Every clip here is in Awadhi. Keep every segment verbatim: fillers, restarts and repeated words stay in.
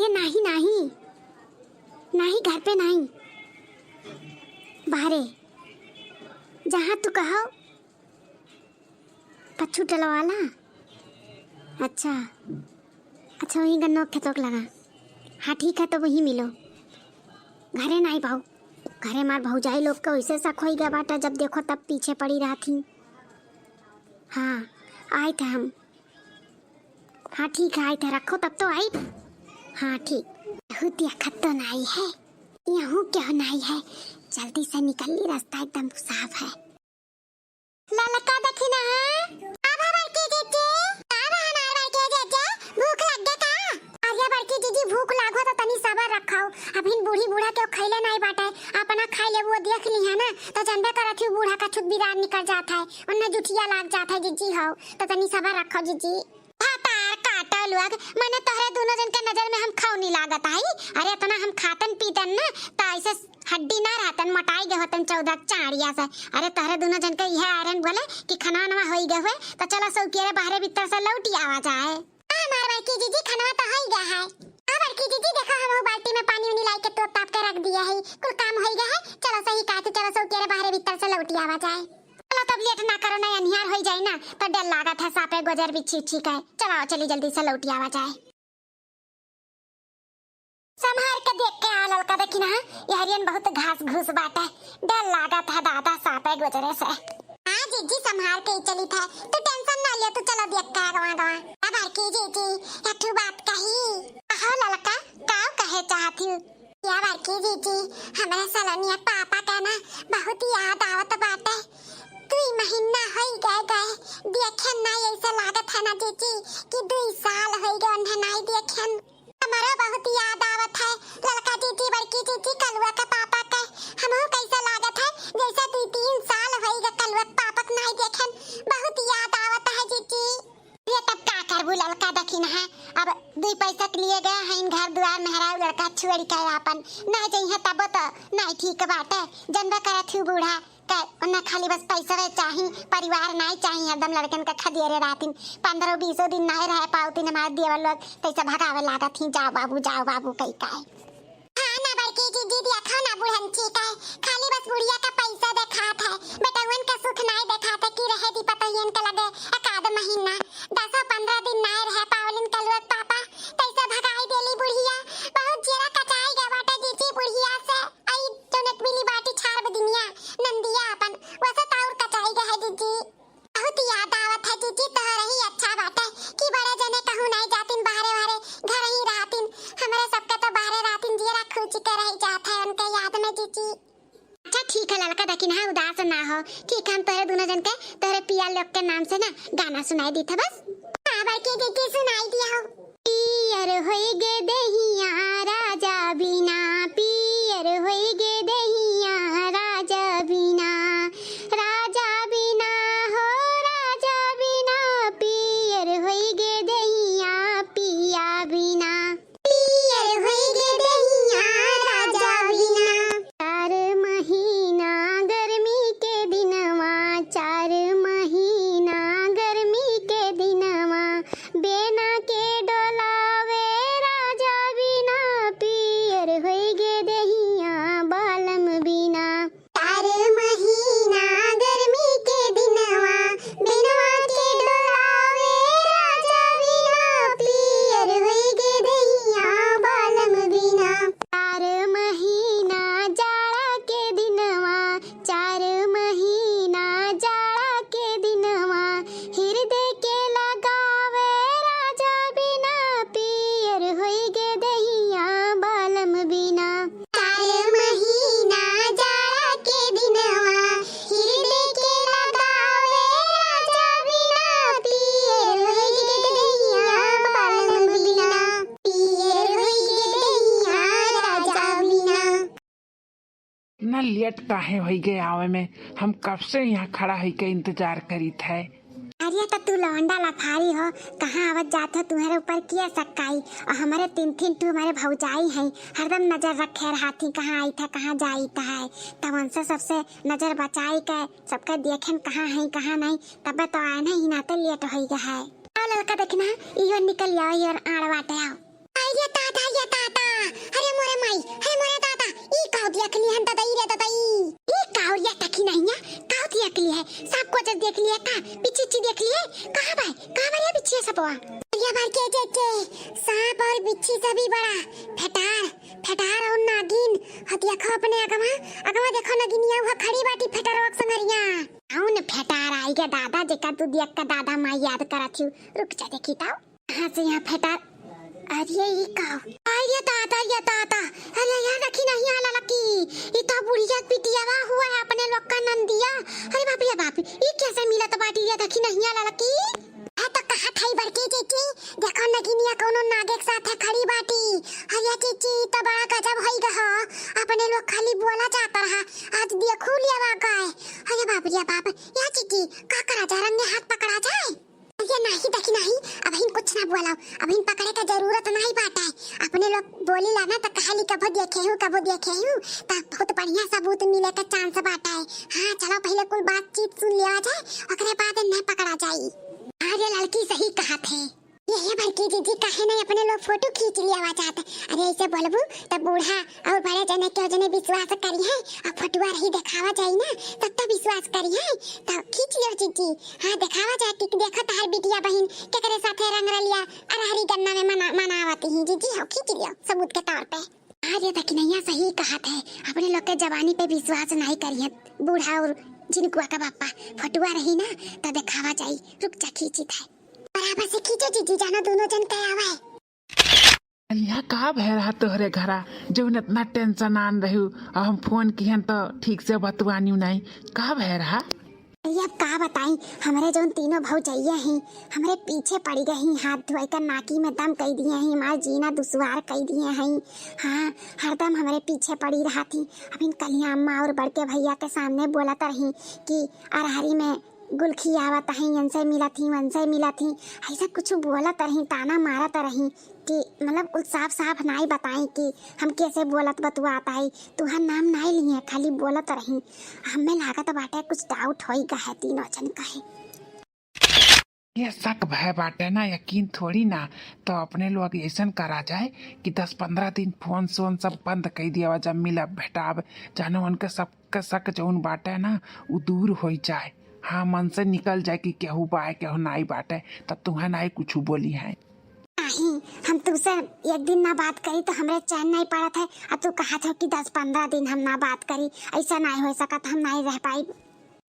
नाही, नाही, नाही, घर पे नाही, बाहरे, जहाँ तू कहो, पच्छू टलवाला। अच्छा, अच्छा, वहीं गन्नो खेतोक लगा। हाँ, ठीक है, तो वहीं मिलो। घरे नाही बाऊ, घरे मार भौजाई लोग के वैसे शक होई गया बाटा, जब देखो तब पीछे पड़ी रहत ही। हाँ, आइत है हम। हाँ, ठीक है, आइत है, रखो तब तो आइत। हाँ, ठीक। यहू देखत तो नाही है, यहू क्यों नाही है, जल्दी से निकल ली, रास्ता एकदम साफ है। ललका देखी ना, हाँ? अब हमार के जीजी, अब हमार बड़की जीजी, भूख लग गया का? अरे बड़की जीजी, भूख लागो तो तनी सबर रखाओ, अभिन बूढ़ी बूढ़ा के खैले नाही बाटे, अपना खाई ले वो देख ली है ना, तो जानबे करत ही बूढ़ा का छुत बिरार निकल जात है, उन्हें जुठिया लाग जात है जीजी हो, तो तनी सबर रखो जीजी। भातार काटो लोग, मने तोहरे दोनों जन के नजर में हम खौनी लागत हई। अरे इतना हम खातन पीतन ना, त ऐसे हड्डी ना रहतन, मोटाई गए होतन चौदह चाड़िया से। अरे तोहरे दोनों जन के इहे आयरन बोले कि खाना वाना होई गए हुए, तो चलो सौकियरे बाहरे भीतर से लौटी आवा जाए। हाँ, हमार बड़की जीजी, खाना तो होई गया है। हाँ बड़की जीजी, देखो हम बाल्टी में पानी उनी लाई के तोप ताप के रख दिया है, कुल काम होई गया है। चलो सही कहती, चलो सौकियरे बाहरे भीतर से लौटी आवा जाए। चलो तब लेट ना करो, नहीं अन्हियार होई जाए ना, तो डर लागत है, सापे गोजर बिच्छी ठीक है। चलो चली जल्दी से लौटी आवा जाए। संभार के देख के आ ललका, देखी ना, यहरियन बहुत घास घूस बाटे, डर लागत है दादा सापे गोजरे से। हाँ जीजी, संभार के ही चली था, तू टेंशन ना ले, तू चलो देख के आ गवा गवा। अब बड़की जीजी, एक ठू बात कही। कहो ललका, का कहे चाहत हूँ? या बड़की जीजी, हमरे सलोनिया पापा का ना बहुत याद आवत बाटे। दुई महीना होई गए गए, देखेन ना, ऐसे लागत है ना जीजी कि दुई साल होई गए उन्हें नाई देखेन। हमारा बहुत याद आवत है ललका जीजी, बड़की जीजी, कलुआ का पापा का। हमहू कैसे लागत है जैसे दुई तीन साल होई गए कलुआ के पापा के नाई देखेन। बहुत याद आवत है जीजी। ये तब का करबू ललका दखिनहा, अब दुई पैसा के लिए गए हैं घर दुआर मेहरारू लड़का छोड़ के आपन, ना जइहे तब तो ना ठीक बाटे। जनबे करत हूँ बूढ़ा के उन्हें खाली बस पैसा चाही, परिवार नाई चाही, हरदम लड़कन का खदेरे रहतिन, पन्द्रह बीसो दिन नाई रह पावतिन हमारे देवर लोग, तैसे भगावे लागत ही, जाओ बाबू, जाओ बाबू, कई काहे। हाँ ना बड़की जीजी, देखो ना बुढ़ंची का, खाली बस बुढ़िया का पैसा देखात है, बेटउन का सुख नाई देखात है कि रहे दी पतोहियन के लगे एक आध महीना, दसो पन्द्रह दिन नाई रह पावलिन कलुआ के पापा, तैसे भगाई देली बुढ़िया। बहुत जियरा कचाई गए बाटे जीजी बुढ़िया से। आई जौन एक मिली बाटी छार बदिनिया नंदिया अपन, वैसे तो और कचाई गए है जीजी। बहुत याद आवत है जीजी, तोहरे ही अच्छा बाटे कि बड़े जने कहूँ नाई जातिन बाहरे वाहरे, घर ही रहतिन। हमरे सबके तो बाहरे रहतिन, जियरा खुची के रह जात है उनके याद में जीजी। अच्छा ठीक है ललका दखिनहा, उदास ना हो। ठीक है, हम तोहरे दोनों जन के, तोहरे पिया लोग के नाम से ना गाना सुनाई दी था बस। हाँ बड़की जीजी, सुनाई दिया हो। पियर होई गे देहिया राजा बिना, पियर होई गे देहिया राजा बिना, राजा बिना हो राजा बिना, पियर होई गे देहिया पिया बिना। पियर होई गे देहिया राजा बिना। चार महीना गर्मी के दिनवा, चार महीना गर्मी के दिनवा, बेना के डोलावे राजा बिना, पियर होई गे देहिया बालम बिना। चार महीना गर्मी के दिनवा, बेनवा के डोलावे राजा बिना, पियर होई गे देहिया बालम बिना। चार महीना जाड़ा के दिनवा, चार महीना जाड़ा के दिनवा, हिरदे के लगावे राजा बिना, पियर होई गे देहिया बालम बिना। चार महीना जाड़ा के दिनवा, हिरदे के लगावे राजा बिना, पियर होई गे देहिया बालम बिना, पियर होई गे देहिया राजा बिना। इतना लेट काहे होई गए आवे में? हम कब से यहाँ खड़ा होई के इंतजार करीत है। अरे तो तू लौंडा लफारी हो, कहाँ आवत जात हो, तुम्हारे ऊपर किया शक आई? और हमारे तीन तीन टू हमारे भौजाई हैं, हरदम नजर रखे रहती, कहाँ आइत है, कहाँ जाइत है। तब उनसे सबसे नजर बचाई के सबके देखेन कहाँ हैं, कहाँ नहीं, तब तो आए नहीं, नाते लेट होई गए है। आओ ललका देखना, इहो निकल आओ, ये आड़ बाटे आओ। अरे दादा, अरे दादा, अरे मोरे माई, अरे मोरे दादा, ई काउ देख लिहन ददई रे ददई। ई काउ रे टकी नहीं है, काउ देख लिहे, सब कुछ देख लिहे का, बिच्छी उच्छी देख लिहे, कहाँ बा, कहाँ बा रे बिच्छी सबवा? अरे बड़के जेजे, सांप और बिच्छी से भी बड़ा, फटार, फटार और नागिन, ह देखो अपने अगवा, अगवा देखो नगिनिया उहा खड़ी बाटी फटारवा के संगरिया। कौन फटार आई गे दादा, जेका तू देख के दादा माई याद करत हूँ, रुक जा देखी ताऊ। कहाँ से यहाँ फटार? अरे ई का? अरे दादा, ये दादा, अरे ये देखी नहीं आला लकी, ई तो बुढ़िया पिटियावा हुआ है अपने लोग का नंदिया। अरे बाप रे बाप, ई कैसे मिलत बाटी? ये देखी नहीं आला लकी। है तो कहा था बड़की चीची, देखो नगिनिया कौनो नागे के साथ है खड़ी बाटी। अरे चीची, ई तो बड़ा गजब होई गहो, अपने लोग खाली बोला जाता रहा, आज देखू लिया गए। अरे बाप रे बाप, या चीची का करा जाए, रंगे हाथ पकड़ा जाए? ये नाही देखी नाही, अबहिन कुछ ना बोलाओ, अबहिन पकड़े का जरूरत नाही बाटे। अपने लोग बोली ला ना त कहाली कबो देखे हूँ, कबो देखे हूँ, त बहुत बढ़िया सबूत मिले का चांस बाटे। हाँ चलो पहले कुल बातचीत सुन लिया जाए, ओकरे बाद न पकड़ा जाई। अरे लड़की सही कहा थे, ये है बड़की जीजी काहे नहीं अपने लोग फोटो खींच लिया जात। अरे ऐसे बोलबू त बूढ़ा और बड़े जने के जने विश्वास करी है, अब फोटुआ रही देखावा जाई ना, तब तो विश्वास करी है, तब खींच लियो जीजी। हाँ देखावा जाए कि देखो तहार बिटिया बहिन केकरे साथे रंग रलिया अरहरी गन्ना में मना, मनावती ही जीजी, हो खींच लियो सबूत के तौर पे। हाँ ये दखिनैया सही कहा थे, अपने लोग के जवानी पे विश्वास नहीं करी है बूढ़ा और जिनकुआ का बापा। फोटुआ रही ना तो देखावा जाई, रुक जा खींची थे। बराबर से खींचो जीजी, जानो दोनों जन के आवे। अलिया, का भय रहा तोहरे घरा, जौन इतना टेंशन आन रही, और हम फोन किहन तो ठीक से बतवानी नहीं, का भय रहा? अरे अब का बताई, हमरे जौन तीनों भौजैया हैं, हमरे पीछे पड़ी गई, हाथ धोए कर नाकी में दम कई दिए हैं, हमार जीना दुश्वार कई दिए हैं। हाँ, हरदम हमरे पीछे पड़ी रहा थी। अभी कलिया अम्मा और बड़के भैया के सामने बोलत रही कि अरहरी में गुलखी आवत ही, इनसे मिलत ही, उनसे मिलत ही, ऐसा कुछ बोलत रही, ताना मारत रही कि मतलब उ साफ साफ नाई बताई कि हम कैसे बोलत बतुआत आई। तुहार नाम नाई लिए, खाली बोलत रही। हमें लागत बाटे कुछ डाउट होई गए तीनों जन कहे। ये शक भय बाटे ना, यकीन थोड़ी ना। तो अपने लोग ऐसन करा जाए कि दस पन्द्रह दिन फोन सोन सब बंद कर दिया, जब मिलब भेटाब, जानो उनके सब के शक जौन बाटे ना, उ दूर होई जाए। हाँ, मन से निकल जाए कि केहू बाए, केहू नाई बाटे, तब तुहें नाई कुछ बोली है। नहीं, हम तुमसे एक दिन ना बात करी तो हमरे चैन नहीं पड़त है, और तू कहत हो कि दस पन्द्रह दिन हम ना बात करी, ऐसा नहीं हो सकत, हम नहीं रह पाई।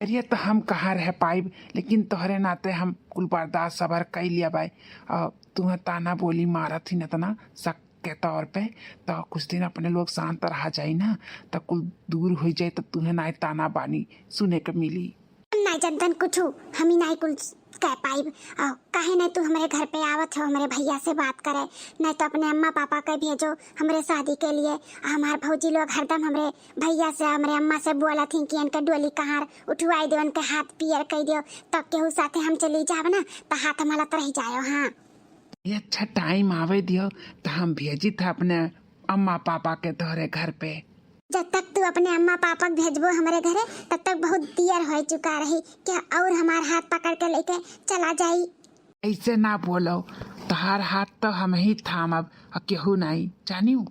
अरे तो हम कहाँ रह पाइब, लेकिन तोहरे नाते हम कुल बर्दाश्त सबर कई लिया बाई। और तुहें ताना बोली मारत ही न इतना शक के तौर पे, तो कुछ दिन अपने लोग शांत रहा जाई ना, तो कुल दूर हो जाए, तो तुहें नाई ताना बानी सुने के मिली। हम नाई जनतन कुछ, हम ही नाई कुल कह पाइब। और काहे नहीं तू हमरे घर पे आवत हो, हमरे भैया से बात करे, नहीं तो अपने अम्मा पापा के भेजो हमरे शादी के लिए। हमार भौजी लोग हरदम हमरे भैया से, हमरे अम्मा से बोलत ही कि इनके डोली कहाँ उठवाई दो, इनके हाथ पियर कई दो, तब केहू साथे हम चली जाब ना, तो हाथ मलत रह जायो। हाँ। ये अच्छा टाइम आवे दियो, तो हम भेजी था अपने अम्मा पापा के तोहरे घर पे। जब तक तू अपने अम्मा पापा के भेजबो हमरे घरे, तब तक बहुत दियर हो चुका रही। क्या और हमार हाथ पकड़ के लेके चला जाई? ऐसे ना बोलो, तोहार हाथ तो हम ही थामब, और केहू नहीं, जानियो?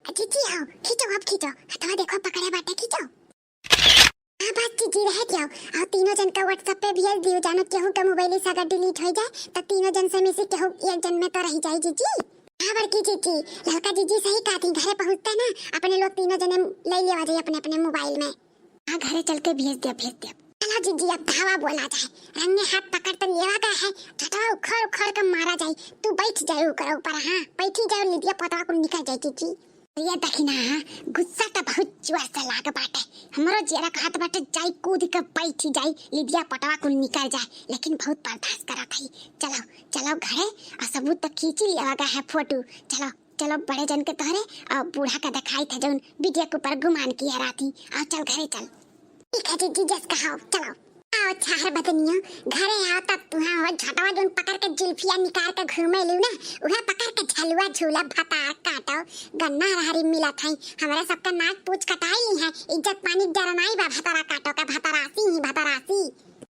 जीजी हो, खींचो, अब खींचो, हथवा देखो पकड़े बाटे, खींचो। हाँ, बस जीजी, रह जाओ। और तीनों जन का WhatsApp पे भेज दियो, जानो केहू का मोबाइल से अगर डिलीट हो जाए, तो तीनों जन से में से केहू एक जन में तो रह जाए जीजी। हाँ बड़की जीजी, ललका जीजी सही कहा थी, घरे पहुँचते ना अपने लोग तीनों जने ले लेवा जाए अपने अपने मोबाइल में। हाँ, घरे चल के भेज दे, भेज दे। चलो जीजी, अब धावा बोला जाए, रंगे हाथ पकड़ तो लेवा गया है, झटवा उखड़ उखड़ के मारा जाए। तू बैठ जाए ओकरा ऊपर, हाँ बैठी जाए, लिदिया पतवा कुल निकल जाए जीजी। ये देखी ना, गुस्सा तो बहुत जोर से लाग बाटे। हमरो जियरा कहत बाटे जाई कूद के बैठी जाई, लिदिया पतवा कुल निकल जाए, लेकिन बहुत बर्दाश्त करत हई। चलो, चलो घरे, और सबूत तो खींची लिया गया है फोटो। चलो, चलो बड़े जन के तोहरे और बूढ़ा का दिखाई था जौन वीडियो के ऊपर गुमान किया रहती। और चल घरे चल। ठीक है जीजी, जस कहो, चलो। आओ छाहर बदनिया, घरे आओ तब तुहा हो झटवा जौन पकड़ के जुल्फिया निकाल के घूमे लियो ना, उहे पकड़ के झलुआ झूला भतार काटो, गन्ना रहरी मिलत है, हमरा सबका नाक पूछ कटाई ली है, इज्जत पानी डरनाई बा भतारा काटो का, भतारासी ही भतारासी।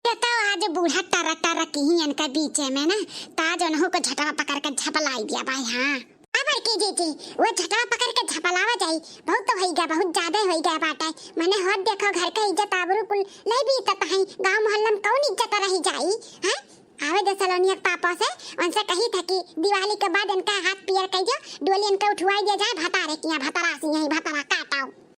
ये तो आज बूढ़ा टर टर की ही इनका बीचे में ना, ताज उन्हों को झटवा पकड़ के झपलाई दिया भाई। हाँ। अब की जीजी, वो झटवा पकड़ के झपलावा जाई। बहुत तो होई गया, बहुत ज्यादा होई गया बाटे। मने होत देखो घर के इज्जत आबरू कुल लई भी इज्जत है, गांव मोहल्ला में कौन इज्जत रही जाई? हैं? आवे दे सलोनिया के पापा से, उनसे कही था कि दिवाली के बाद इनका हाथ पियर कर दियो, डोली इनका उठवाई दिया जाए भतारे किया, भतरा सी यही भतरा काटाओ।